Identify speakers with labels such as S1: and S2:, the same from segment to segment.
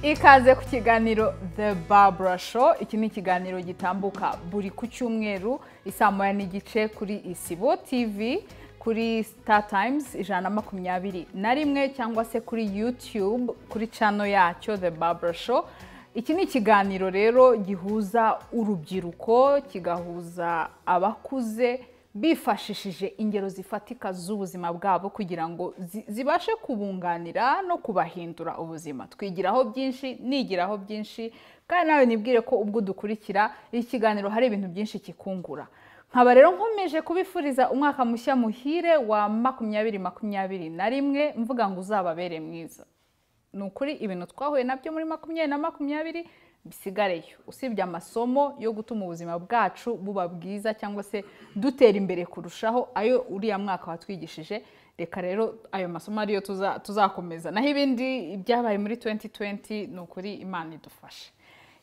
S1: Ikaze ku kiganiro The Barbara Show. Iki ni ikiganiro gitambuka buri ku cyumweru isaa 1:30 kuri Isibo TV, kuri Star Times 121, cyangwa se kuri YouTube kuri channel yacyo The Barbara Show. Iki ni ikiganiro rero gihuza urubyiruko, kigahuza abakuze, bifashishije ingero zifatika z'ubuzima bwabo kugira ngo zibashe kubunganira no kubahindura ubuzima. Twigiraho byinshi, nigiraho byinshi, kandi nawe nibwire ko ubwo dukurikira iki kiganiro hari ibintu byinshi kikungura. Nkaba rero nkomeje kubifuriza umwaka mushya muhire wa 2021, mvuga ngo uzababere mwiza. Ni ukuri ibintu twahuye nabyo muri 2020 bisigareyo, usibye amasomo yo gutuma ubuzima bwacu buba bwiza cyangwa se dutera imbere kurushaho ayo uriya mwaka watwigishije. Reka rero ayo masomo ariyo tuzakomeza, naho ibindi byabaye muri 2020 ni ukuri Imana idufashe.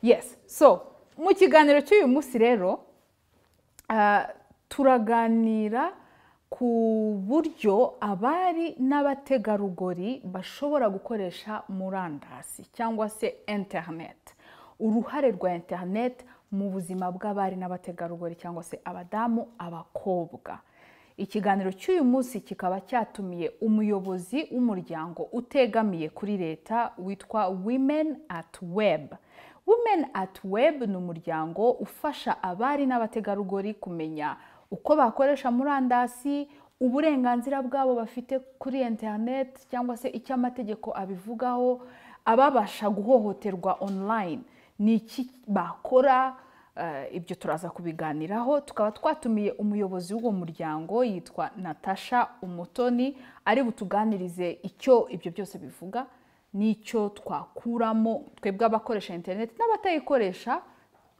S1: Yes, so mu kiganiro cy'uyu munsi rero turaganira ku buryo abari n'abategarugori bashobora gukoresha murandasi cyangwa se internet, uruhare rwa internet mu buzima bw'abari n'abategarugori cyangwa se abadamu, abakobwa. Ikiganiro cy'uyu munsi kikaba cyatumiye umuyobozi w'umuryango utegamiye kuri leta witwa Women at Web. Women at Web ni umuryango ufasha abari n'abategarugori kumenya uko bakoresha murandasi, uburenganzira bwabo bafite kuri internet cyangwa se icyo amategeko abivugaho, ababasha guhohoterwa online ni iki bakora. Ibyo turaza kubiganiraho. Tukaba twatumiye umuyobozi w'uwo muryango yitwa Natasha Umutoni, ari butuganirize icyo ibyo byose bivuga n'icyo twakuramo twebwe abakoresha internet n'abatayikoresha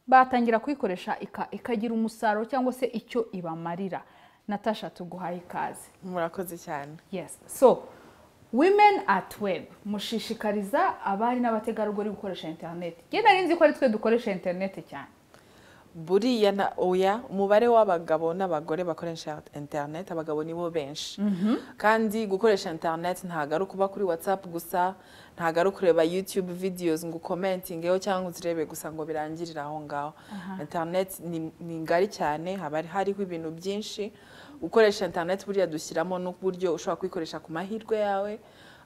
S1: batangira kuyikoresha ikagira umusaruro cyangwa se icyo ibamarira. Natasha, tuguhaye ikaze.
S2: Murakoze cyane.
S1: Yes, so Women at Web mushishikariza abari n'abategarugori gukoresha internet. Njye nari nzi ko ari twe dukoresha internet cyane.
S2: Buriya na oya, umubare w'abagabo n'abagore bakoresha internet, abagabo nibo benshi. Kandi gukoresha internet ntabwo ari ukuba kuri WhatsApp gusa, ntabwo ari ukureba YouTube videos ngo ucommentingeho cyangwa uzirebe gusa ngo birangirire aho ngaho. Internet ni ngari cyane, haba hariho ibintu byinshi. Gukoresha internet buriya dushyiramo n'uburyo ushobora kuyikoresha ku mahirwe yawe,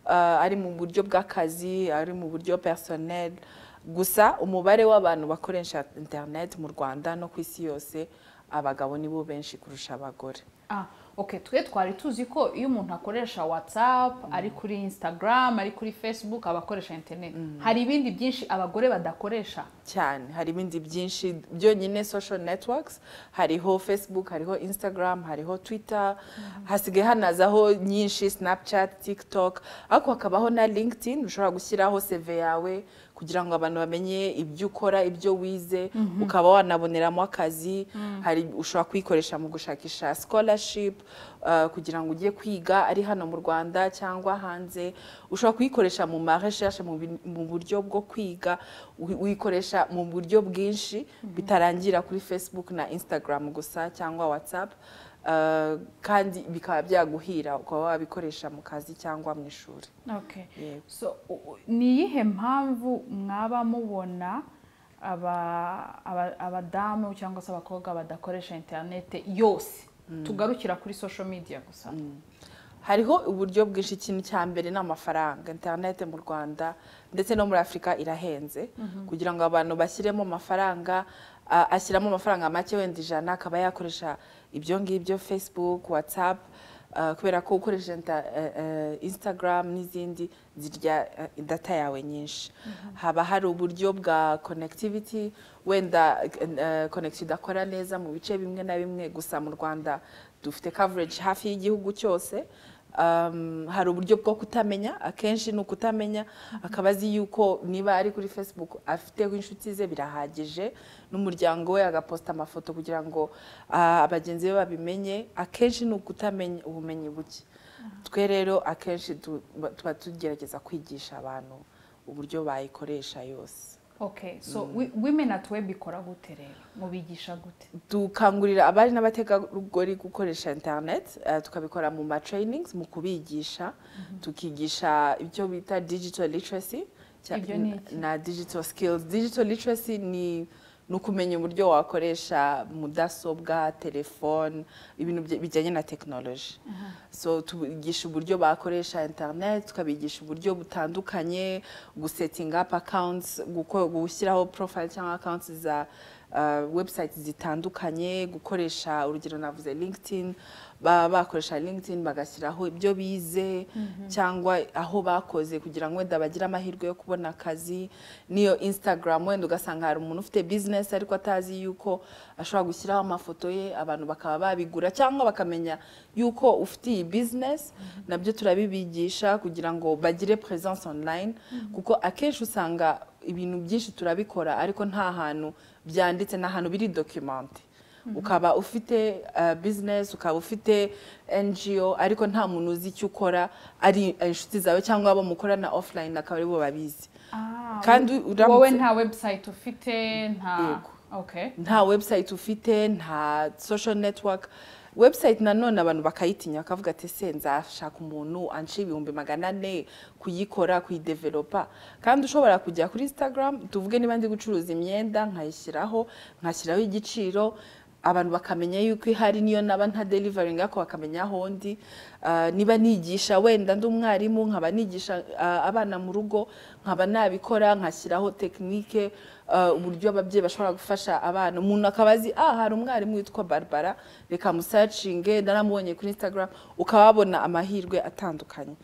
S2: ari mu buryo bw'akazi, ari mu buryo personnel. Gusa umubare w'abantu bakoresha internet mu Rwanda no ku isi yose, abagabo nibo benshi kurusha abagore.
S1: Ah, okay, twe twari tuzi ko iyo umuntu akoresha WhatsApp, ari kuri Instagram, ari kuri Facebook, aba akoresha internet. Hari ibindi byinshi abagore badakoresha.
S2: Cyane, hari ibindi byinshi byonyine social networks, hariho Facebook, hariho Instagram, hariho Twitter, hasigaye hanazaho nyinshi, Snapchat, TikTok, ariko hakabaho na LinkedIn ushobora gushyiraho CV yawe kugira ngo abantu bamenye ibyo ukora, ibyo wize, ukaba wanaboneramo akazi. Hari ushobora kuyikoresha mu gushakisha scholarship kugira ngo ujye kwiga ari hano mu Rwanda cyangwa hanze. Ushobora kuyikoresha mu ma recherche, mu buryo bwo kwiga, uyikoresha mu buryo bwinshi bitarangira kuri Facebook na Instagram gusa cyangwa WhatsApp, kandi bikaba byaguhira ukaba wabikoresha mu kazi cyangwa mu ishuri.
S1: Okay.
S2: Yego.
S1: So ni iyihe mpamvu mwaba mubona abadamu cyangwa se abakobwa badakoresha internet yose, tugarukira kuri social media gusa?
S2: Hariho uburyo bwinshi. Ikintu cya mbere ni amafaranga. Internet mu Rwanda ndetse no muri Afurika irahenze. Kugira ngo abantu bashyiremo amafaranga, ashyiramo amafaranga make, wenda 100, akaba yakoresha ibyo ngibyo, Facebook, WhatsApp, kubera ko ukoresha Instagram n'izindi zirya data yawe nyinshi. Haba hari uburyo bwa connectivity, wenda connection idakora neza mu bice bimwe na bimwe. Gusa mu Rwanda dufite coverage hafi y'igihugu cyose. Hari uburyo bwo kutamenya, akenshi ni ukutamenya, akaba azi yuko niba ari kuri Facebook afiteho inshuti ze birahagije n'umuryango we, agaposta amafoto kugira ngo bagenzi be babimenye. Akenshi ni ukutamenya, ubumenyi buke. Twe rero akenshi tuba tugerageza kwigisha abantu uburyo bayikoresha yose.
S1: Okay, so Women at Web ikora gute rero? Mubigisha gute?
S2: Dukangurira abari n'abategarugori gukoresha internet, tukabikora mu ma trainings, mu kubigisha, tukigisha ibyo bita digital literacy.
S1: Ibyo ni iki?
S2: Na digital skills. Digital literacy ni ukumenya uburyo wakoresha mudasobwa, telefone, ibintu bijyanye na tekinoloji. So tubigisha uburyo bakoresha internet, tukabigisha uburyo butandukanye, gusetting up accounts, gushyiraho profile cyangwa accounts za website zitandukanye, gukoresha, urugero navuze LinkedIn, baba bakoresha LinkedIn bagashyiraho ibyo bize cyangwa aho bakoze kugira ngo wenda bagire amahirwe yo kubona akazi. Niyo Instagram, wenda ugasanga hari umuntu ufite business ariko atazi yuko ashobora gushyiraho amafoto ye, abantu bakaba babigura cyangwa bakamenya yuko ufite iyi business. Nabyo turabibigisha kugira ngo bagire presence online, kuko akenshi usanga ibintu byinshi turabikora ariko nta hantu byanditse, nta hantu biri documenté. Ukaba ufite business, ukaba ufite NGO, ariko nta muntu uzi icyo ukora, ari inshuti zawe cyangwa abo mukorana offline akaba aribo babizi. Kandi
S1: wowe nta website ufite, nta
S2: Yego. Nta website ufite, nta social network. Website nanone abantu bakayitinya, bakavuga ati: "Se nzashaka umuntu anca 400,000 kuyikora, kuyidevelopa?" Kandi ushobora kujya kuri Instagram, tuvuge niba ndi gucuruza imyenda, nkayishyiraho, nkashyiraho igiciro, abantu bakamenya yuko ihari, niyo naba nta delivering ariko bakamenya aho ndi. Niba nigisha, wenda ndi umwarimu, nkaba nigisha abana mu rugo, nkaba nabikora, nkashyiraho technique, uburyo ababyeyi bashobora gufasha abana, umuntu akaba azi: "Ah, hari umwarimu witwa Barbara, reka musearchinge, naramubonye kuri Instagram." Ukababona amahirwe atandukanye.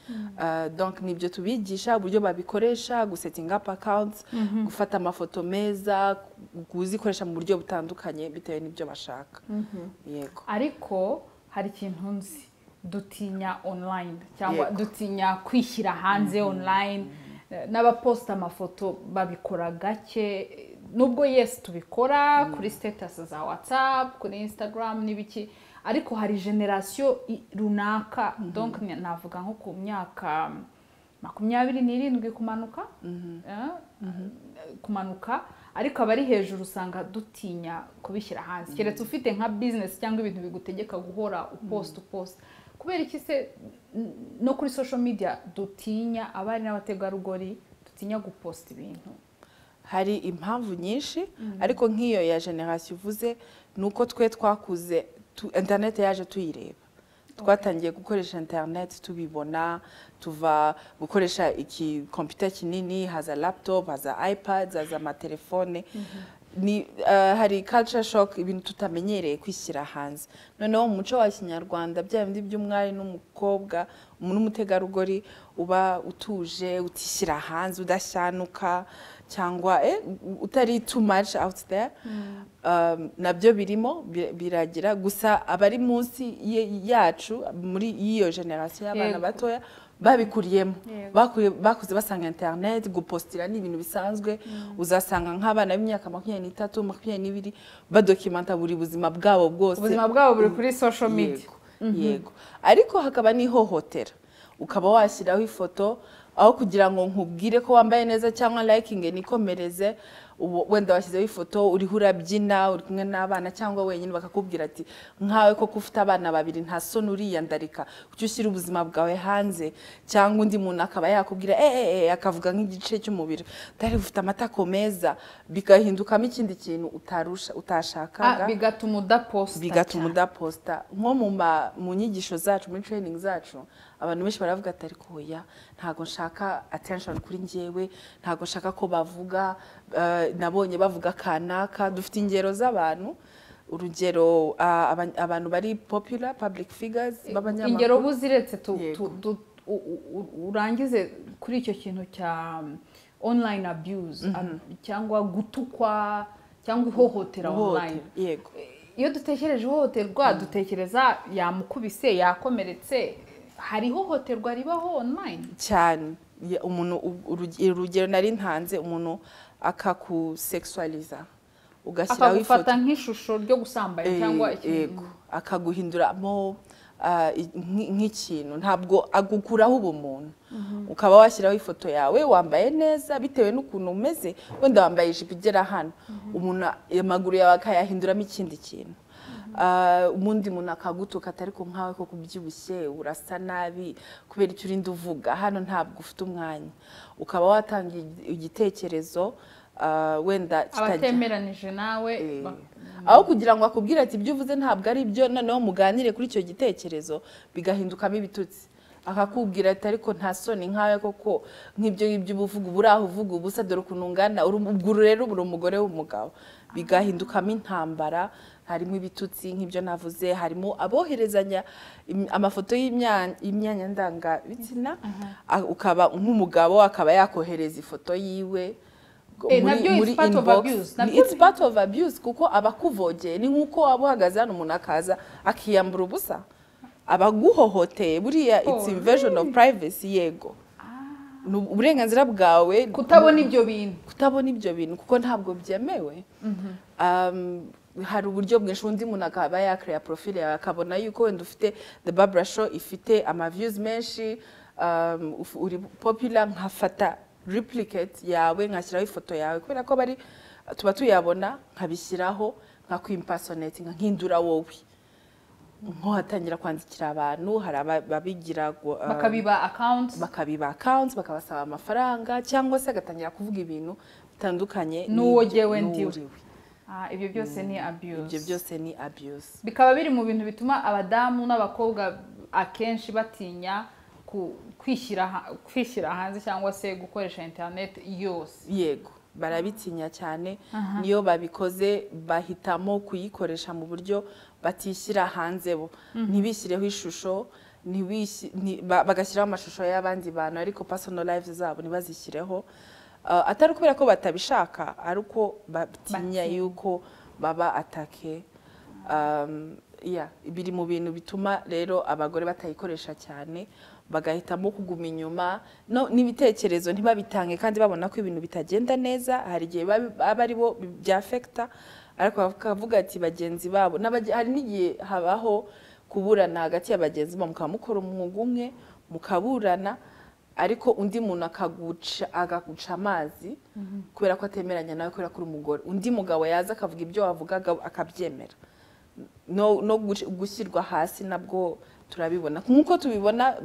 S2: Donc nibyo tubigisha, uburyo babikoresha, gusetting up accounts, gufata amafoto meza, kuzikoresha mu buryo butandukanye bitewe n'ibyo bashaka. Yego.
S1: Ariko hari ikintu nzi: dutinya online cyangwa dutinya kwishyira hanze online. N'abaposta amafoto babikora gake, nubwo yes tubikora kuri status za WhatsApp, kuri Instagram n'ibiki, ariko hari génération runaka, donc navuga nko ku myaka 27 kumanuka, kumanuka, ariko abari hejuru usanga dutinya kubishyira hanze, keretse ufite nka business cyangwa ibintu bigutegeka guhora uposta uposta. Kubera iki se no kuri social media dutinya, abari n'abategarugori dutinya guposta ibintu?
S2: Hari impamvu nyinshi, ariko nk'iyo ya génération uvuze, ni uko twe twakuze internet yaje tuyireba. Twatangiye gukoresha internet tubibona, tuva gukoresha iki computer kinini, haza laptop, haza iPads, haza amatelefone. Ni hari culture shock, ibintu tutamenyereye kwishyira hanze. Noneho mu muco wa Kinyarwanda, bya bindi by'umwari n'umukobwa n'umutegarugori uba utuje, utishyira hanze, udashyanuka cyangwa utari too much out there, nabyo birimo biragira. Gusa abari munsi yacu, muri y'iyo génération y'abana batoya, babikuriyemo. Bakuze basanga internet, gupostira ni ibintu bisanzwe. Uzasanga nk'abana b'imyaka 23, 22 badocumenta buri buzima bwabo bwose.
S1: Ubuzima bwabo buri kuri social media.
S2: Yego, ariko hakaba n'ihohotera. Ukaba washyiraho ifoto, aho kugira ngo nkubwire ko wambaye neza cyangwa liking nikomereze, ubu wenda washyizeho ifoto uriho urabyina, uri kumwe n'abana cyangwa wenyine, bakakubwira ati: "Nkawe koko ufite abana babiri, nta soni uriyandarika, kuki ushyira ubuzima bwawe hanze?" Cyangwa undi muntu akaba yakubwira akavuga nk'igice cy'umubiri utari, ufite amatako meza, bigahindukamo ikindi kintu utarusha utashakaga.
S1: Bigatuma udaposta
S2: Bigatuma
S1: cyane.
S2: udaposta. Nko mu nyigisho zacu, muri training zacu, abantu benshi baravuga ati: "Ariko oya, ntabwo nshaka attention kuri njyewe, ntabwo nshaka ko bavuga, nabonye bavuga kanaka." Dufite ingero z'abantu, urugero abantu bari popular, public figures b'abanyamakuru.
S1: Ingero buziretse urangize kuri icyo kintu cya online abuse, cyangwa gutukwa cyangwa ihohotera online.
S2: Ihohotera, yego.
S1: Iyo dutekereje ihohoterwa, dutekereza yamukubise, yakomeretse. Hari ihohoterwa ribaho online?
S2: Cyane. Umuntu urugero nari ntanze, umuntu akakusexualiza, ugashyiraho ifoto
S1: Akagufata nk'ishusho ryo gusambanya cyangwa ikintu.
S2: Yego, akaguhinduramo nk'ikintu, ntabwo agukuraho ubumuntu. Ukaba washyiraho ifoto yawe wambaye neza, bitewe n'ukuntu umeze, wenda wambaye ijipo igera hano, umuntu amaguru yawe akayahinduramo ikindi kintu. Undi muntu akagutuka atari ko nkawe ko kubyibushye, urasa nabi, kubera icyo urinda uvuga hano, ntabwo ufite umwanya. Ukaba watanga igitekerezo, wenda kitajya
S1: abatemeranije nawe
S2: aho kugira ngo akubwire ati ibyo uvuze ntabwo ari byo, noneho muganire kuri icyo gitekerezo, bigahindukamo ibitutsi. Akakubwira ati ariko nta soni, nkawe koko, nk'ibyo ngibyo uba uvuga, uba uri aho uvuga ubusa, dore ukuntu ungana, ubwo rero uri umugore w'umugabo. Bigahindukamo intambara, harimo ibitutsi nk'ibyo navuze, harimo aboherezanya amafoto y'imyanya ndangabitsina. Ukaba nk'umugabo akaba yakohereza ifoto yiwe
S1: Nabyo it's
S2: muri
S1: part of
S2: inbox.
S1: abuse. Nabyo
S2: It's part of abuse, kuko aba akuvogeye. Ni nk'uko waba uhagaze hano, umuntu akaza akiyambura ubusa, aba aguhohoteye buriya. It's
S1: Oh,
S2: invasion of privacy. Yego, ni uburenganzira bwawe
S1: kutabona ibyo bintu.
S2: Kutabona ibyo bintu, kuko ntabwo byemewe. Hari uburyo bwinshi. Undi muntu akaba yakreya profile yawe, akabona yuko wenda ufite The Barbara Show ifite ama views menshi, uri popular, nkafata replicate yawe nkashyiraho ifoto yawe, kubera ko bari tuba tuyabona, nkabishyiraho, nkakwimpersonate, nkahindura wowe, nko hatangira kwandikira abantu. Hari ababigira
S1: bakabiba accounts.
S2: Bakabiba accounts, bakabasaba amafaranga, cyangwa se agatangira kuvuga ibintu bitandukanye
S1: n'uwo
S2: n'ibyo-
S1: jyewe
S2: n'uwo
S1: ndiwe.
S2: uriwe.
S1: Ah, ibyo byose ni abuse.
S2: Ibyo byose ni abuse.
S1: Bikaba biri mu bintu bituma abadamu n'abakobwa akenshi batinya kwishyira hanze cyangwa se gukoresha internet yose.
S2: Yego, barabitinya cyane. Niyo babikoze, bahitamo kuyikoresha mu buryo batishyira hanze bo, ntibishyireho ishusho, bagashyiraho amashusho y'abandi bantu, ariko personal lives zabo ntibazishyireho. Atari ukubera ko batabishaka, ari uko batinya
S1: Batinya.
S2: yuko baba attacked. Yeah, biri mu bintu bituma rero abagore batayikoresha cyane, bagahitamo kuguma inyuma, no n'ibitekerezo ntibabitange, kandi babona ko ibintu bitagenda neza. Hari igihe baba ari bo byafekita, ariko bakavuga ati bagenzi babo hari n'igihe habaho kuburana hagati ya bagenzi babo, mukaba mukora umwuga umwe, mukaburana, ariko undi muntu akaguca amazi kubera ko atemeranya nawe, kubera ko uri umugore. Undi mugabo yaza akavuga ibyo wavugaga, akabyemera. No gushyirwa hasi nabwo turabibona. Nk'uko tubibona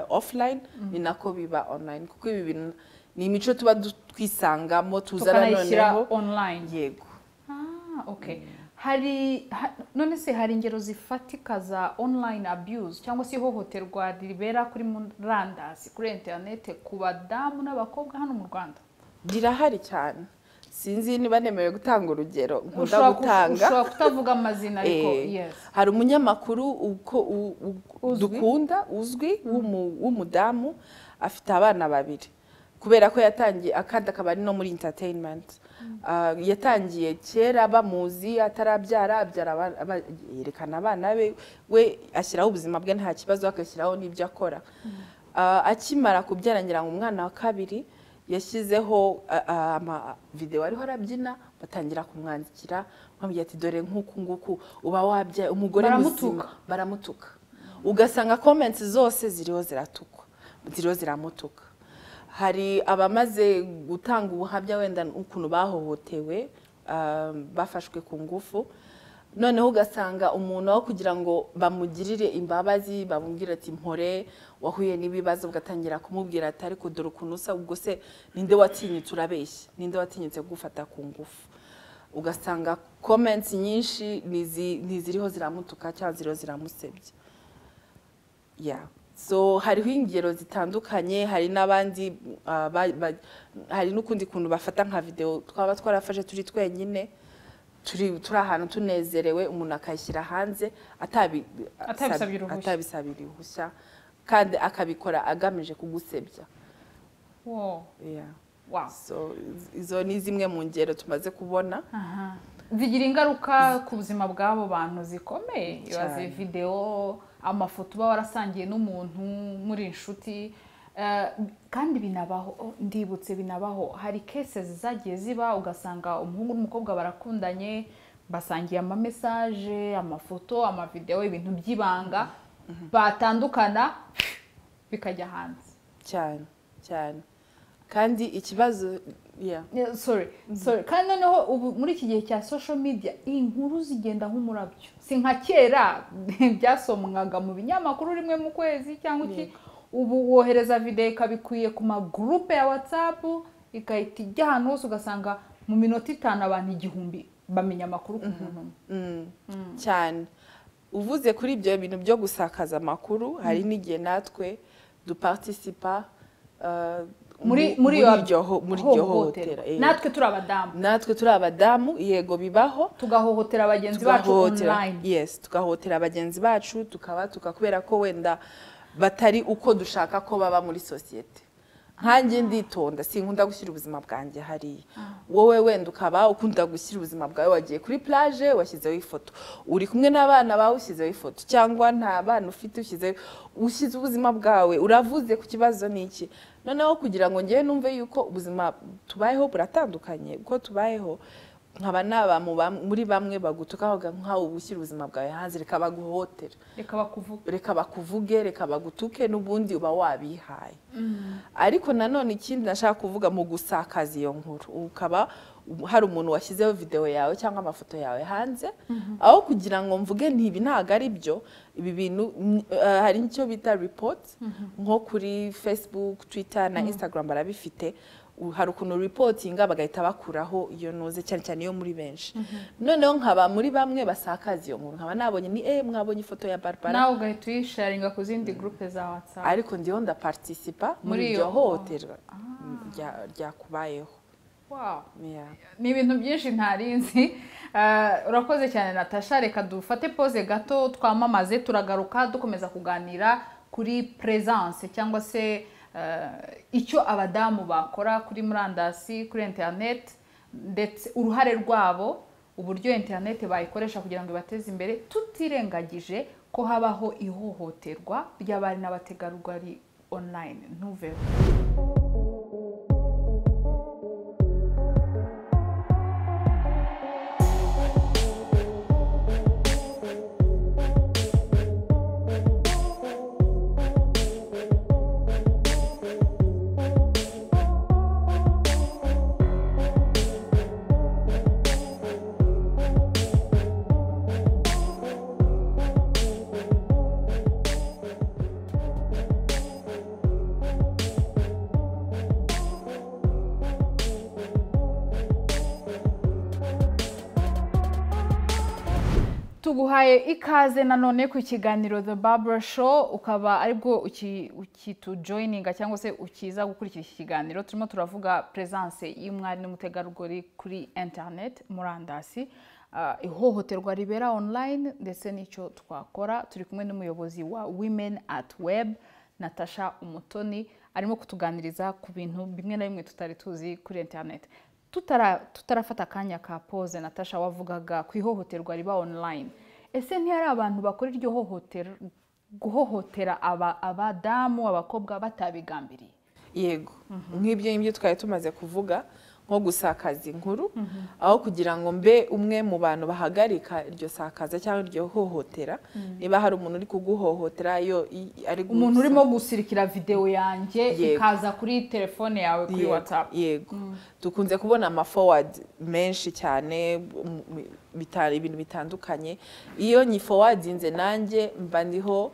S2: offline, ni nako biba online, kuko ibi bintu ni imico tuba twisangamo, tuzana
S1: tukanayishyira
S2: noneho
S1: online.
S2: Yego.
S1: Ah, okay. Hari none se hari ingero zifatika za online abuse cyangwa se ihohoterwa ribera kuri murandasi, kuri interineti, ku badamu n'abakobwa hano mu Rwanda?
S2: Rirahari cyane. Sinzi niba nemerewe gutanga urugero nkunda
S1: Ushobora
S2: gutanga.
S1: Ushobora kutavuga amazina, ariko yes.
S2: Hari umunyamakuru uko
S1: Uzwi?
S2: dukunda, uzwi, w'umudamu, afite abana babiri. Kubera ko yatangiye, akandi akaba ari no muri entertainment. Yatangiye kera bamuzi atarabyara, abyara yerekana abana be, we ashyiraho ubuzima bwe nta kibazo, agashyiraho n'ibyo akora. Akimara kubyara, ngira ngo umwana wa kabiri, yashyizeho ama video ariho arabyina, batangira kumwandikira bamubwira ati dore nk'uku nguku uba wabyaye umugore
S1: Baramutuka.
S2: muzima. Baramutuka, ugasanga comments zose ziriho ziratukwa, ziriho ziramutuka. Hari abamaze gutanga ubuhamya wenda ukuntu bahohotewe, bafashwe ku ngufu, noneho ugasanga umuntu aho kugira ngo bamugirire imbabazi, bamubwire ati mpore, wahuye n'ibibazo, ugatangira kumubwira ati ariko dore ukuntu usa, ubwo se ninde watinyutse, urabeshya, ninde watinyutse kugufata ku ngufu? Ugasanga comments nyinshi ntiziriho ziramutuka cyangwa ziriho ziramusebya. Yeah. So hariho ingero zitandukanye. Hari n'abandi, hari n'ukundi kuntu bafata nka video twaba twarafashe turi twenyine, turi ahantu tunezerewe, umuntu akayishyira hanze
S1: Atabisabye uruhushya.
S2: Atabisabira uruhushya, kandi akabikora agamije kugusebya. Yeah. So izo ni zimwe mu ngero tumaze kubona.
S1: Aha. Zigira ingaruka ku buzima bw'abo bantu zikomeye. Ibaze
S2: Cyane.
S1: videwo, amafoto uba warasangiye n'umuntu muri inshuti. Kandi binabaho, oh, ndibutse, binabaho, hari cases zagiye ziba, ugasanga umuhungu n'umukobwa barakundanye, basangiye ama message, amafoto, amavidewo, ibintu by'ibanga, batandukana bikajya hanze.
S2: Cyane cyane. Kandi ikibazo Yeah.
S1: Yeah, sorry, sorry. Kandi noneho ubu muri iki gihe cya social media inkuru zigenda nk'umurabyo, si nka kera byasomwaga mu binyamakuru rimwe mu kwezi cyangwa iki. Ubu wohereza video ikabikwiye ku magroupe ya WhatsApp, igahita ijya ahantu hose, ugasanga mu minota 5 abantu 1000 bamenya amakuru ku muntu umwe.
S2: Cyane. Uvuze kuri ibyo bintu byo gusakaza amakuru, hari n'igihe natwe duparticipa
S1: muri
S2: iryo hohotera.
S1: Natwe turi abadamu,
S2: natwe turi abadamu, yego bibaho,
S1: tugahohotera bagenzi bacu online.
S2: Yes, tugahohotera bagenzi bacu, tukabatuka kubera ko wenda batari uko dushaka ko baba muri sosiyete. Nkanjye nditonda, sinkunda gushyira ubuzima bwanjye hariya. Wowe wenda ukaba ukunda gushyira ubuzima bwawe, wagiye kuri plage washyizeho ifoto, uri kumwe n'abana bawe ushyizeho ifoto, cyangwa nta bana ufite ushyize ubuzima bwawe, uravuze ku kibazo n'iki. Noneho kugira ngo ngewe numve yuko ubuzima tubayeho buratandukanye, uko tubayeho, nkaba naba muri bamwe bagutuka nkaho ubushyira ubuzima bwawe hanze, reka baguhotera, reka bakuvuge, reka bagutuke, n'ubundi uba wabihaye. Ariko nanone ikindi nashaka kuvuga mu gusakaza iyo nkuru, ukaba hari umuntu washyizeho video yawe cyangwa amafoto yawe hanze, aho kugira ngo mvuge nti ibi ntago ari byo, ibi bintu hari icyo bita report, nko kuri Facebook, Twitter na Instagram barabifite. Hari ukuntu reportinga bagahita bakuraho iyo noze, cyane cyane iyo muri benshi. Noneho nkaba muri bamwe basakaza iyo nkuru, nkaba nabonye ni mwabonye ifoto ya Barbara,
S1: nawe ugahita uyisharinga ku zindi groupe za WhatsApp,
S2: ariko ndiho ndaparticipa muri iryo hohoterwa ryakubayeho.
S1: Wow. Ni ibintu byinshi ntarinzi. Urakoze cyane Natasha, reka dufate pause gato twamamaze, turagaruka dukomeza kuganira kuri presence cyangwa se icyo abadamu bakora kuri murandasi, kuri internet, ndetse uruhare rwabo, uburyo internet bayikoresha kugira ngo ibateze imbere, tutirengagije ko habaho ihohoterwa ry'abari n'abategarugori online. Ntuveho. Tuguhaye ikaze nanone ku kiganiro The Barbara Show, ukaba aribwo ukitujoininga cyangwa se ukiza gukurikira iki kiganiro. Turimo turavuga presence y'umwari n'umutegarugori kuri internet, murandasi, ihohoterwa ribera online ndetse n'icyo twakora. Turi kumwe n'umuyobozi wa Women at Web, Natasha Umutoni, arimo kutuganiriza ku bintu bimwe na bimwe tutari tuzi kuri internet. Tutarafata akanya ka pause, Natasha, wavugaga ku ihohoterwa riba online. Ese ntihari abantu bakora iryo hohoterwa, guhohotera abadamu, abakobwa batabigambiriye?
S2: Yego, nk'ibyo ngibyo twari tumaze kuvuga, nko gusakaza inkuru, aho kugira ngo mbe umwe mu bantu bahagarika iryo sakaza cyangwa iryo hohotera, niba hari umuntu uri kuguhohotera, iyo ari
S1: umuntu urimo gusirikira video yanjye ikaza kuri telefone yawe, kuri WhatsApp.
S2: Yego, dukunze kubona ama forward menshi cyane, ibintu bitandukanye. Iyo nyi forwardinze nanjye mba ndiho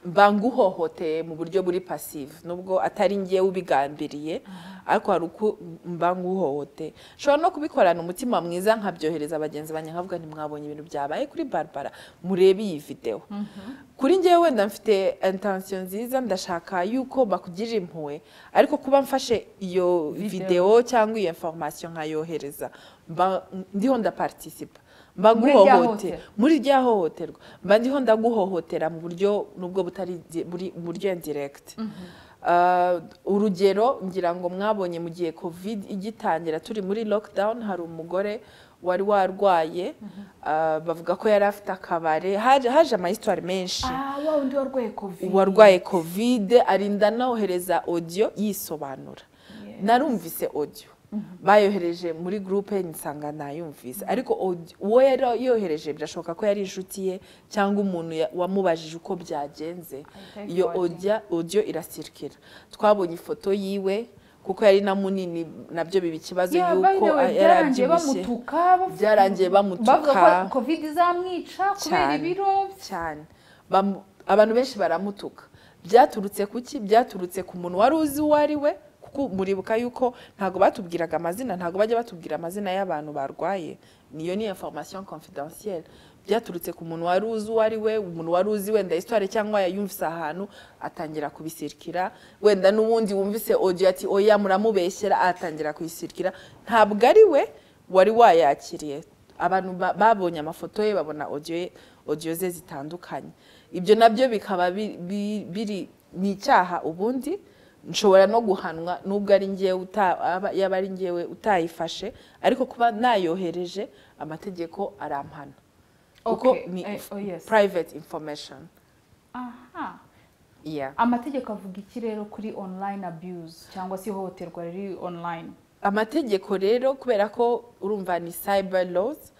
S2: mbanguhohoteye mu buryo buri passive, nubwo atari ngiye ubigambiriye, ariko hari uko mbanguhohote. Nshobora no kubikorana umutima mwiza, nkabyohereza abagenzi banjye, nkavuga nti mwabonye ibintu byabaye kuri Barbara, murebe iyi video. Kuri ngewe wenda mfite intention nziza, ndashaka yuko bakugirira impuhwe, ariko kuba mfashe iyo video cyangwa iyo information nkayohereza, ndiho ndaparticipa, mba muri rya hohoterwa, mba ndiho ndaguhohotera mu buryo nubwo butari mu buryo indirect. Urugero ngira ngo mwabonye mu gihe COVID igitangira, turi muri lockdown, hari umugore wari warwaye, bavuga ko yari afite akabare, haje ama histoire menshi.
S1: Wa wundi warwaye COVID,
S2: warwaye COVID, arinda nohereza audio yisobanura. Narumvise audio bayohereje muri groupe, nsanga nayumvise, ariko uwo yari yohereje birashoboka ko yari inshuti ye cyangwa umuntu wamubajije uko byagenze. Iyo audio irasirikira. Twabonye ifoto yiwe, Kuko yari na munini, nabyo biba ikibazo
S1: Yeah, by
S2: yuko
S1: the way,
S2: yari
S1: byarangiye
S2: abyibushye.
S1: bamutuka,
S2: Byarangiye bamutuka.
S1: Bavuga ko COVID izamwica kubera ibiro.
S2: Cyane. Abantu benshi baramutuka. Byaturutse kuki? Byaturutse ku muntu wari uzi uwo ari we, kuko muribuka yuko ntabwo batubwiraga amazina, ntabwo bajya batubwira amazina y'abantu barwaye, niyo ni information confidentielle. Byaturutse ku muntu wari uzi uwo ari we, umuntu wari uzi wenda histoire cyangwa yayumvise ahantu, atangira kubisirikira. Wenda n'ubundi wumvise audio ati: "Oya, muramubeshyera," atangira kuyisirikira. Ntabwo ari we wari wayakiriye. Abantu babonye amafoto ye, babona audio ye, audio ze zitandukanye. Ibyo nabyo bikaba biri ni icyaha. Ubundi nshobora no guhanwa, nubwo ari njyewe yaba ari njyewe utayifashe, ariko kuba nayohereje, amategeko arampana, kuko ni
S1: Oh, yes.
S2: private information. Yeah.
S1: Amategeko avuga iki rero kuri online abuse cyangwa se ihohoterwa riri online?
S2: Amategeko rero, kubera ko urumva ni cyber laws,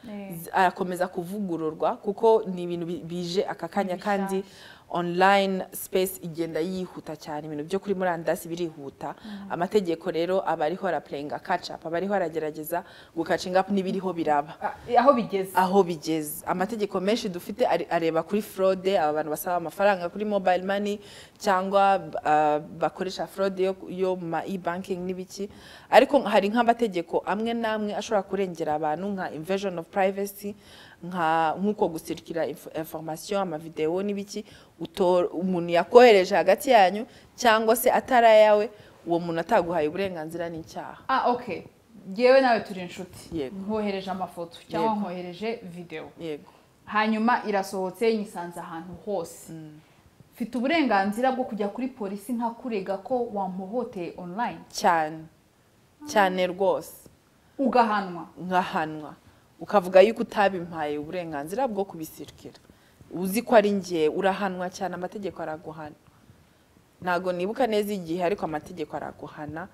S2: arakomeza kuvugururwa, kuko ni ibintu bije aka kanya.
S1: Ni
S2: Kandi online space igenda yihuta cyane, ibintu byo kuri murandasi birihuta. Amategeko rero aba ariho araplayinga catch up, aba ariho aragerageza gucatchinga up n'ibiriho biraba.
S1: Ah, aho bigeze.
S2: Aho bigeze. Amategeko menshi dufite areba kuri fraude, aba bantu basaba amafaranga kuri mobile money cyangwa bakoresha fraude yo mu ma e-banking n'ibiki. Ariko hari nk'amategeko amwe n'amwe ashobora kurengera abantu, nka invasion of privacy, nk'uko gusirikira information, amavideo n'ibiki, umuntu yakohereje hagati yanyu cyangwa se atari ayawe, uwo muntu ataguhaye uburenganzira, n'icyaha.
S1: Ah, okay, yewe nawe turi inshuti, nkohereje amafoto cyangwa nkohereje video, hanyuma irasohotse, nyisanze ahantu hose, mfite uburenganzira bwo kujya kuri polisi nkakurega ko wampohoteye online?
S2: Cyane cyane rwose.
S1: Ugahanwa?
S2: Nkahanwa, ukavuga yuko utabimpaye uburenganzira bwo kubisirikira, uzi ko ari njye. Urahanwa cyane, amategeko araguhana. Ntabwo nibuka neza igihe, ariko amategeko araguhana.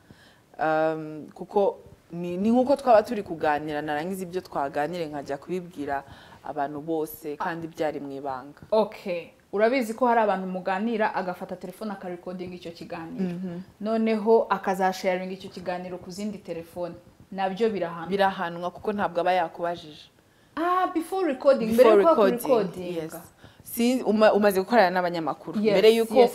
S2: Kuko ni nk'uko twaba turi kuganira, narangiza ibyo twaganire nkajya kubibwira abantu bose kandi byari mu ibanga.
S1: Okay, urabizi ko hari abantu muganira agafata telefone akarecordinga icyo kiganiro, noneho akazasharinga icyo kiganiro ku zindi telefone. Nabyo birahanwa?
S2: Birahanwa, kuko ntabwo aba yakubajije.
S1: Ah, before recording, mbere
S2: Before
S1: yuko
S2: recording,
S1: recording.
S2: Yes. Si umaze gukorana n'abanyamakuru, mbere yuko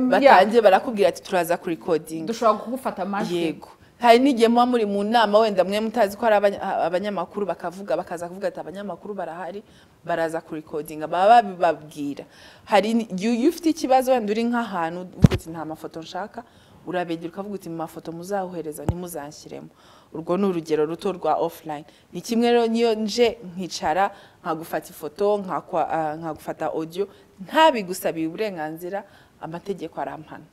S2: batangiye barakubwira ati: "Turaza kurecordinga."
S1: Dushobora kugufata amajwi.
S2: Yego, hari n'igihe muba muri mu nama, wenda mwe mutazi ko hari abanyamakuru, bakavuga, bakaza kuvuga ati: "Abanyamakuru barahari, baraza kurecordinga." Baba babibabwira. Hari iyo ufite ikibazo, wenda uri nk'ahantu uvuga uti: "Nta mafoto nshaka," urabegera ukavuga uti: "Mu mafoto muzahohereza ntimuzanshyiremo." Urwo ni urugero ruto rwa offline. Ni kimwe rero niyo nje nkicara nkagufata ifoto, nkagufata audio ntabigusabiye uburenganzira, amategeko arampana.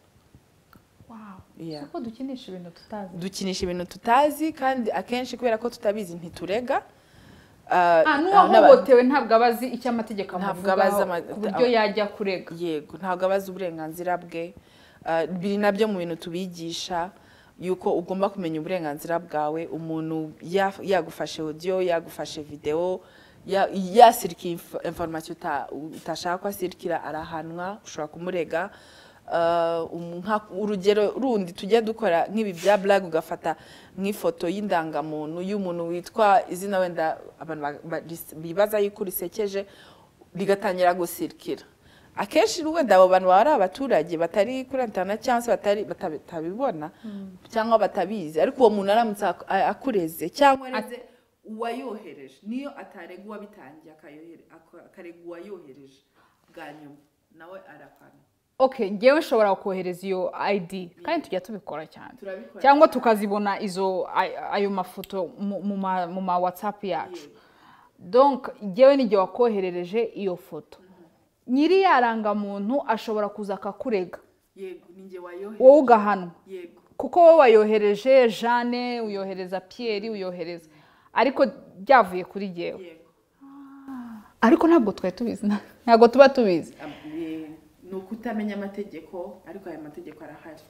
S2: Yeah.
S1: Kuko dukinisha ibintu tutazi.
S2: Dukinisha ibintu tutazi, kandi akenshi kubera ko tutabizi ntiturega.
S1: N'uwahohotewe ntabwo aba azi icyo amategeko
S2: Ntabwo aba azi
S1: amuvugaho ku buryo yajya kurega.
S2: Yego, ntabwo aba azi uburenganzira bwe. Biri nabyo mu bintu tubigisha, yuko ugomba kumenya uburenganzira bwawe. Umuntu yagufashe audio, yagufashe video, yasirikiye information utashaka ko asirikira, arahanwa, ushobora kumurega. Urugero rundi tujya dukora nk'ibi bya blague, ugafata nk'ifoto y'indangamuntu y'umuntu witwa izina wenda abantu bibaza yuko risekeje, rigatangira gusirikira. Akenshi wenda abo bantu baba ari abaturage batari kuri internet cyangwa se batari batabibona cyangwa batabizi, ariko uwo muntu aramutse akureze cyangwa areze uwayohereje, niyo atarega uwabitangiye, akarega uwayohereje bwa nyuma, nawe arahana.
S1: Okay, ngewe nshobora kohereza iyo ID, kandi tujya tubikora cyane.
S2: Turabikora.
S1: Cyangwa tukazibona izo ayo mafoto mu ma WhatsApp yacu. Donc ngewe n'igihe wakoherereje iyo foto, nyiri yarangamuntu ashobora kuza akakurega?
S2: Yego, ni njye wayohereje.
S1: Wowe ugahanwa?
S2: Yego.
S1: Kuko wowe wayohereje Jeanne, uyohereza Pierre, uyohereza, ariko byavuye kuri jyewe.
S2: Yego.
S1: Ariko ntabwo twari tubizi, ntabwo tuba tubizi.
S2: Ni ukutamenya amategeko, ariko aya mategeko arahari.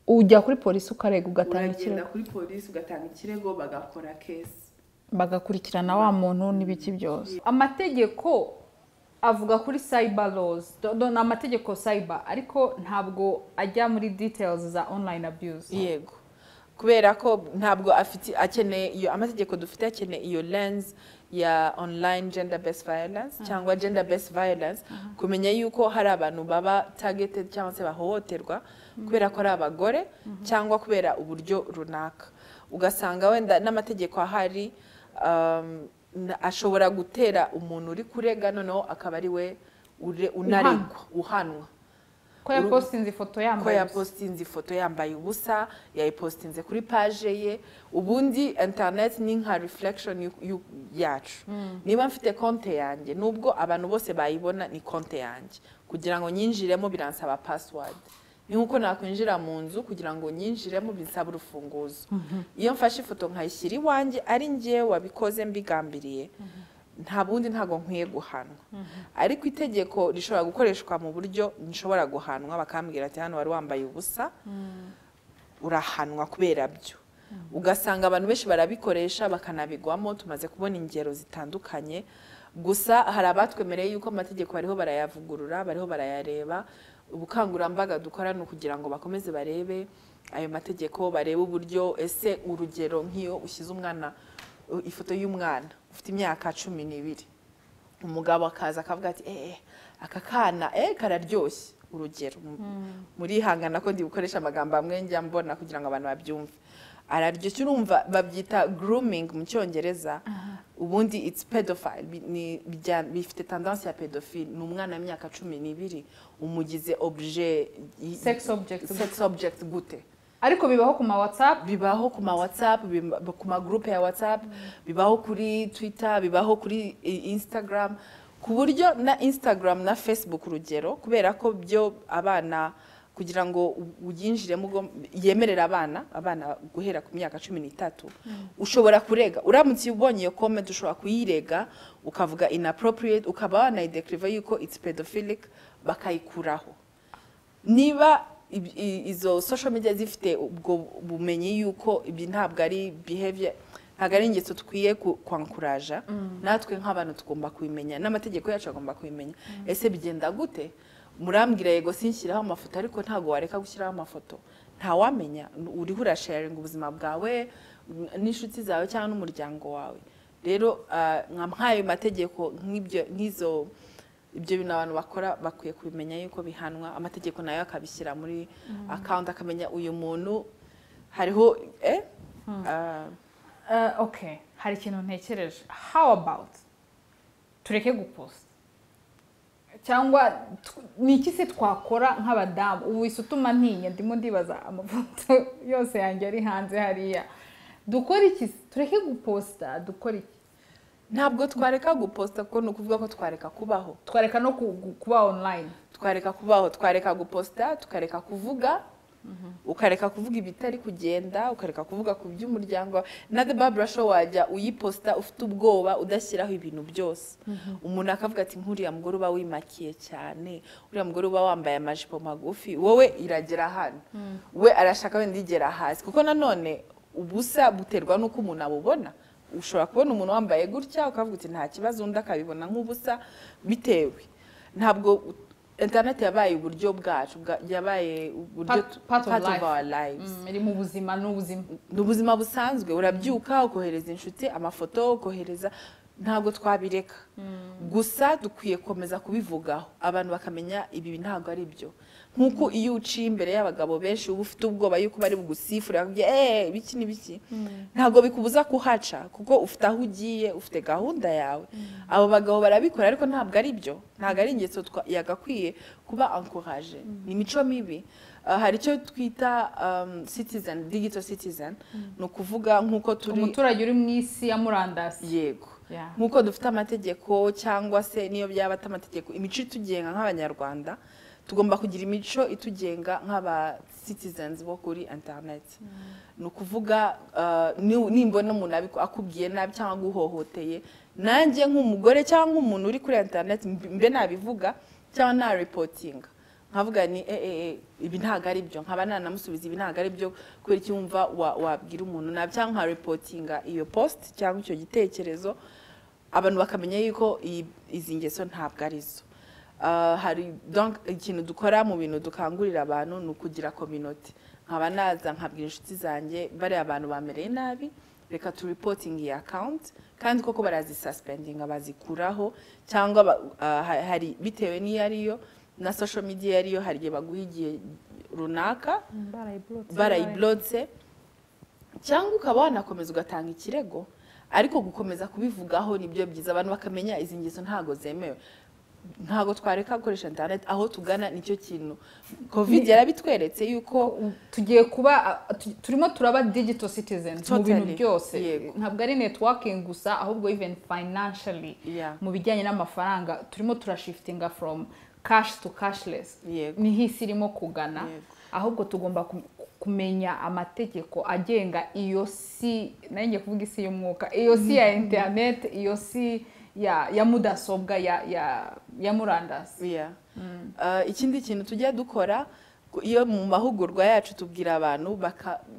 S1: Ujya kuri polisi ukarega, ugatanga
S2: Uragenda
S1: ikirego.
S2: kuri polisi ugatanga ikirego, bagakora case.
S1: Bagakurikirana wa muntu n'ibiki byose. Amategeko avuga kuri cyber laws, ni amategeko cyber, ariko ntabwo ajya muri details za online abuse.
S2: Yego. Kubera ko ntabwo afite, akeneye iyo amategeko dufite, akeneye iyo lens ya online gender based violence cyangwa gender based violence, kumenya yuko hari abantu baba targeted cyangwa se bahohoterwa kubera ko ari abagore cyangwa kubera uburyo runaka. Ugasanga wenda n'amategeko ahari ashobora gutera umuntu uri kurega, noneho akaba ari we unaregwa, uhanwa.
S1: Ko yapostinze ifoto
S2: ko
S1: yambaye ubusa.
S2: Yapostinze ifoto yambaye ubusa, yayipostinze kuri page ye. Ubundi internet ni nka reflection yacu. Niba mfite konte yanjye, nubwo abantu bose bayibona, ni konte yanjye. Kugira ngo nyinjiremo biransaba password. Ni nkuko nakwinjira mu nzu, kugira ngo nyinjiremo binsaba urufunguzo. Iyo mfashe ifoto nkayishyira iwanjye, ari njyewe wabikoze mbigambiriye, nta bundi, ntabwo nkwiye guhanwa. Ariko itegeko rishobora gukoreshwa mu buryo nshobora guhanwa, bakambwira ati: "Hano wari wambaye ubusa, urahanwa kubera byo." Ugasanga abantu benshi barabikoresha bakanabigwamo. Tumaze kubona ingero zitandukanye. Gusa hari abatwemereye yuko amategeko bariho barayavugurura, bariho barayareba. Ubukangurambaga dukora ni ukugira ngo bakomeze barebe ayo mategeko, barebe uburyo. Ese urugero nk'iyo ushyize umwana, ifoto y'umwana ufite imyaka 12, umugabo akaza akavuga ati: "Eh, aka kana kararyoshye," urugero, murihangana ko ndi gukoresha amagambo amwe njya mbona kugira ngo abantu babyumve, araryoshye, urumva babyita grooming mu Cyongereza. Ubundi it's pedophile, bifite tendance ya pedophile. Ni umwana w'imyaka 12, umugize objet
S1: Sex object.
S2: Sex object gute?
S1: Ariko bibaho ku ma WhatsApp.
S2: Bibaho ku ma WhatsApp, ku ma groupe ya WhatsApp, bibaho kuri Twitter, bibaho kuri Instagram, ku buryo na Instagram na Facebook, urugero, kubera ko byo abana kugira ngo uyinjiremo yemerera abana guhera ku myaka 13, ushobora kurega. Uramutse ubonye iyo comment, ushobora kuyirega, ukavuga inappropriate, ukaba wanayidekiriva yuko it's pedophilic, bakayikuraho. Niba izo social media zifite ubwo bumenyi yuko ibi ntabwo ari behavior, ntabwo ari ingeso dukwiye kwankuraja, natwe nk'abantu tugomba kubimenya, n'amategeko yacu agomba kubimenya. Ese bigenda gute? Murambwira yego sinshyiraho amafoto, ariko ntabwo wareka gushyiraho amafoto. Ntawamenya, uriho urasharinga ubuzima bwawe n'inshuti zawe cyangwa n'umuryango wawe. Rero nka nk'ayo mategeko, nk'ibyo, nk'izo, ibyo bintu abantu bakora bakwiye kubimenya yuko bihanwa. Amategeko nayo akabishyira muri account, akamenya uyu muntu hariho
S1: Okay, hari ikintu ntekereje. How about tureke guposta, cyangwa ni iki se twakora nk'abadamu? Ubu wise utuma ntinya, ndimo ndibaza amafoto yose yanjye ari hanze hariya. Dukora iki se? Tureke guposta, dukora iki?
S2: Ntabwo twareka guposta, kuko ni ukuvuga ko twareka kubaho.
S1: Twareka no kuba online.
S2: Twareka kubaho, twareka guposta, tukareka kuvuga, ukareka kuvuga ibitari kugenda, ukareka kuvuga ku by'umuryango wawe. Na The Barbara Show wajya uyiposta ufite ubwoba, udashyiraho ibintu byose. Umuntu akavuga ati: "Nk'uriya mugore uba wimakiye cyane, uriya mugore uba wambaye amajipo magufi, wowe iragera hano, we arashaka wenda igera hasi." Kuko nanone ubusa buterwa n'uko umuntu abubona. Ushobora kubona umuntu wambaye gutya ukavuga uti: "Nta kibazo," undi akabibona nk'ubusa, bitewe. Ntabwo internet yabaye uburyo bwacu yabaye uburyo
S1: Part of
S2: part of
S1: life.
S2: our lives.
S1: Iri mu buzima, n'ubuzima.
S2: Ni ubuzima busanzwe. Urabyuka ukohereza inshuti amafoto, ukohereza. Ntabwo twabireka, gusa dukwiye gukomeza kubivugaho, abantu bakamenya ibi ntabwo ari byo. Nk'uko iyo uciye imbere y'abagabo benshi uba ufite ubwoba yuko bari bugusifure, bakubwira eee biki n'ibiki, ntabwo bikubuza kuhaca, kuko ufite aho ugiye, ufite gahunda yawe. Abo bagabo barabikora, ariko ntabwo ari byo, ntabwo ari ingeso yagakwiye kuba encouragé, ni imico mibi. Hari icyo twita citizen, digital citizen. Ni ukuvuga nk'uko turi
S1: Umuturage uri mu isi ya murandasi.
S2: Yego. Nk'uko dufite amategeko, cyangwa se niyo byaba atari amategeko, imico itugenga nk'Abanyarwanda, tugomba kugira imico itugenga nk'aba citizens bo kuri internet. Ni ukuvuga nimbona umuntu akubwiye nabi cyangwa aguhohoteye, nanjye nk'umugore cyangwa nk'umuntu uri kuri internet mbe nabivuga cyangwa nareportinga, nkavuga ni ibi ntabwo ari byo, nkaba nanamusubiza: "Ibi ntabwo ari byo, kubera iki wumva wabwira umuntu nabi?" Cyangwa nkareportinga iyo post cyangwa icyo gitekerezo, abantu bakamenya yuko izi ngeso ntabwo ari zo. Hari donc ikintu dukora mu bintu dukangurira abantu, ni ukugira community. Nkaba naza nkabwira inshuti zanjye: "Bariya abantu bamereye nabi, reka tu reporting iyi account." Kandi koko barazisuspendinga, bazikuraho, cyangwa hari, bitewe n'iyo ariyo na social media iyo ariyo, hari igihe baguha igihe runaka barayiblotse, cyangwa ukaba wanakomeza ugatanga ikirego. Ariko gukomeza kubivugaho nibyo byiza, abantu bakamenya izi ngeso ntago zemewe, ntago twareka gukoresha internet. Aho tugana nicyo kintu COVID yarabitweretse yuko
S1: Tugiye kuba turimo turaba digital citizens mu bintu byose. Ntabwo ari networking gusa, ahubwo even financially, mu bijyanye n'amafaranga, turimo turashiftinga from cash to cashless. Niho isi irimo kugana. Ahubwo tugomba kumenya amategeko agenga iyo si, nayo ngiye kuvuga isi y'umwuka, iyo si ya internet, iyo si ya mudasobwa, ya murandasi.
S2: Yeah. Ikindi kintu tujya dukora iyo mu mahugurwa yacu, tubwira abantu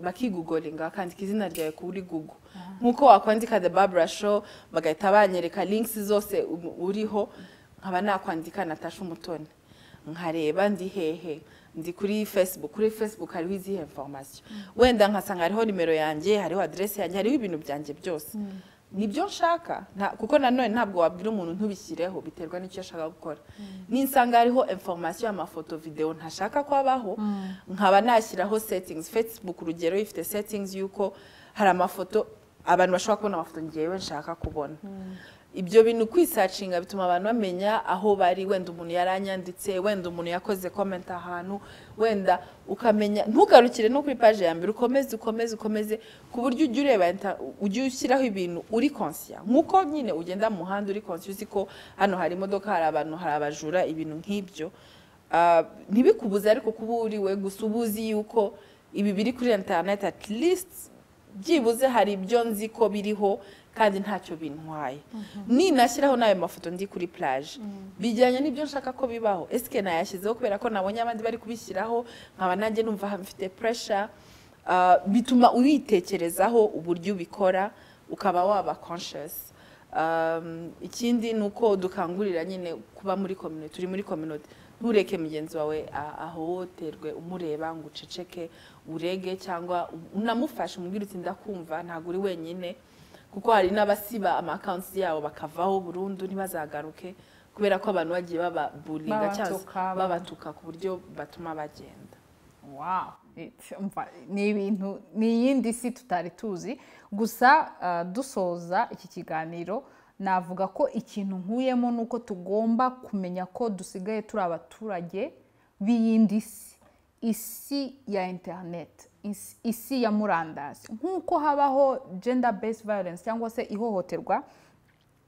S2: bakigugolinga, bakandika izina ryawe kuri Google, nk'uko wakwandika The Barbara Show, bagahita banyereka links zose uriho. Nkaba nakwandika Natasha Umutoni, nkareba ndi hehe, ndi kuri Facebook. Kuri Facebook hariho izihe information? Wenda nkasanga hariho nimero yanjye, hariho adresse yanjye, hariho ibintu byanjye byose. Nibyo nshaka. Kuko nanone ntabwo wabwira umuntu ntubishyireho, biterwa n'icyo ashaka gukora. Ninsanga hariho information, amafoto, video ntashaka ko abaho, nkaba nashyiraho settings. Facebook, urugero, ifite settings y'uko hari amafoto abantu bashobora kubona, amafoto ngewe nshaka kubona. Ibyo bintu kwisearchinga bituma abantu bamenya aho bari. Wenda umuntu yaranyanditse, wenda umuntu yakoze comment ahantu, wenda ukamenya. Ntugarukire no kuri page ya mbere, ukomeze, ukomeze, ukomeze, ku buryo ujya ureba ujya ushyiraho ibintu uri conscient, nk'uko nyine ugenda mu muhanda uri conscient, uzi ko hano hari imodoka, hari abantu, hari abajura, ibintu nk'ibyo. Ntibikubuze ariko kuba uriwe gusa, uba uzi yuko ibi biri kuri internet, at least byibuze hari ibyo nzi ko biriho kandi ntacyo bintwaye. Ninashyiraho n'ayo mafoto ndi kuri plage, bijyanye n'ibyo nshaka ko bibaho? Esike nayashyizeho kubera ko nabonye abandi bari kubishyiraho, nkaba nanjye numva mfite pressure? Bituma uritekerezaho uburyo ubikora, ukaba waba conscious. Ikindi ni uko dukangurira nyine kuba muri community. Turi muri community, ntureke mugenzi wawe ahohoterwe umureba ngo uceceke. Urege cyangwa unamufashe, umubwire uti: "Ndakumva, ntabwo uri wenyine." Kuko hari n'abasiba ama accounts yabo bakavaho burundu, ntibazagaruke, kubera ko abantu bagiye bababullyinga cyangwa
S1: Babatuka,
S2: babatuka ku buryo batuma bagenda.
S1: Wow. Umva, ni ibintu, ni iyindi si tutari tuzi. Gusa dusoza iki kiganiro, navuga ko ikintu nkuyemo ni uko tugomba kumenya ko dusigaye turi abaturage b'iyindi si, isi ya interineti, isi ya murandasi. Nk'uko habaho gender based violence cyangwa se ihohoterwa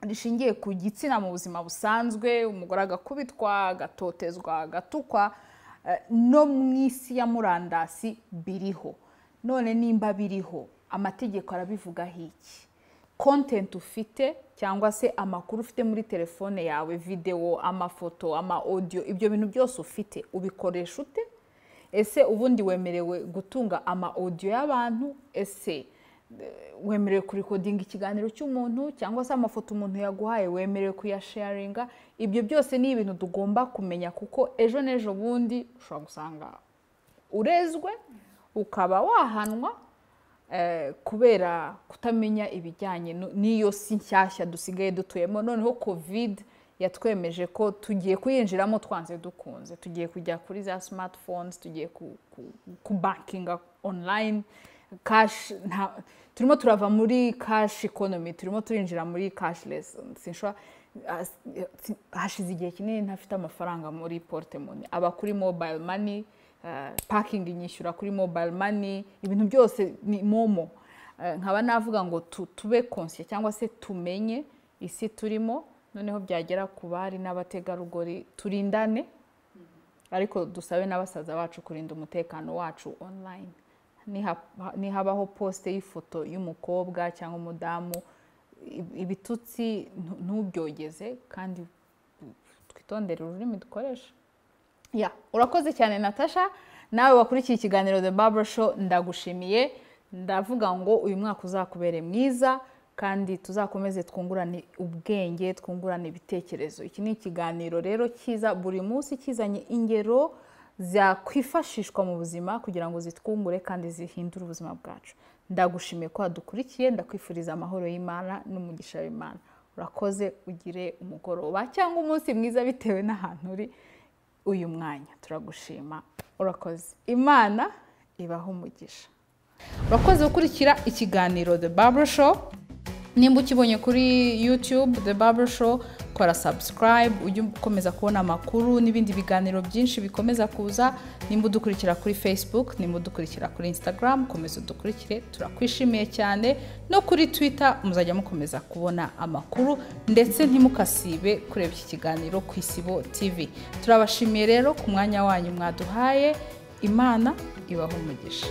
S1: rishingiye ku gitsina mu buzima busanzwe, umugore agakubitwa, agatotezwa, agatukwa, no mu isi ya murandasi biriho. None nimba biriho, amategeko arabivugaho iki? Content ufite cyangwa se amakuru ufite muri telefone yawe, videwo, amafoto, ama audio, ibyo bintu byose ufite ubikoresha ute? Ese ubundi wemerewe gutunga ama audio y'abantu? Ese wemerewe kurecordinga ikiganiro cy'umuntu, cyangwa se amafoto umuntu yaguhaye wemerewe kuyasharinga? Ibyo byose ni ibintu tugomba kumenya, kuko ejo n'ejo bundi ushobora gusanga urezwe, ukaba wahanwa kubera kutamenya ibijyanye n'iyo si nshyashya dusigaye dutuyemo. Noneho COVID yatwemeje ko tugiye kuyinjiramo twanze dukunze, tugiye kujya kuri za smartphones, tugiye kubankinga online, cash turimo turava muri cash economy, turimo turinjira muri cashless. Sinshobora, hashize igihe kinini ntafite amafaranga muri porte-monnaie, aba kuri mobile money, parking nyishyura kuri mobile money, ibintu byose ni MoMo. Nkaba navuga ngo tube conscious cyangwa se tumenye isi turimo. Noneho byagera ku bari n'abategarugori, turindane, ariko dusabe na basaza bacu kurinda umutekano wacu online. Nihabaho post y'ifoto y'umukobwa cyangwa umudamu, ibitutsi ntubyogeze, kandi twitondere ururimi dukoresha. Ya, urakoze cyane Natasha. Nawe wakurikiye ikiganiro The Barbara Show, ndagushimiye. Ndavuga ngo uyu mwaka uzakubere mwiza, kandi tuzakomeze twungurane ubwenge, twungurane ibitekerezo. Iki ni ikiganiro rero cyiza, buri munsi kizanye ingero. zakwifashishwa mu buzima kugira ngo zitwungure kandi zihindure ubuzima bwacu. Ndagushimiye ko wadukurikiye, ndakwifuriza amahoro y'Imana n'umugisha w'Imana. Urakoze, ugire umugoroba cyangwa umunsi mwiza bitewe n'ahantu uri uyu mwanya. Turagushima, urakoze. Imana ibahe umugisha. Urakoze gukurikira ikiganiro The Barbara Show. Nimba ukibonye kuri YouTube The Barbara Show, kora subscribe ujye ukomeza kubona amakuru n'ibindi biganiro byinshi bikomeza kuza. Nimba udukurikira kuri Facebook, nimba udukurikira kuri Instagram, komeza udukurikire, turakwishimiye cyane. No kuri Twitter muzajya mukomeza kubona amakuru, ndetse ntimukasibe kureba iki kiganiro ku Isibo TV. Turabashimiye rero ku mwanya wanyu mwaduhaye. Imana ibahe umugisha.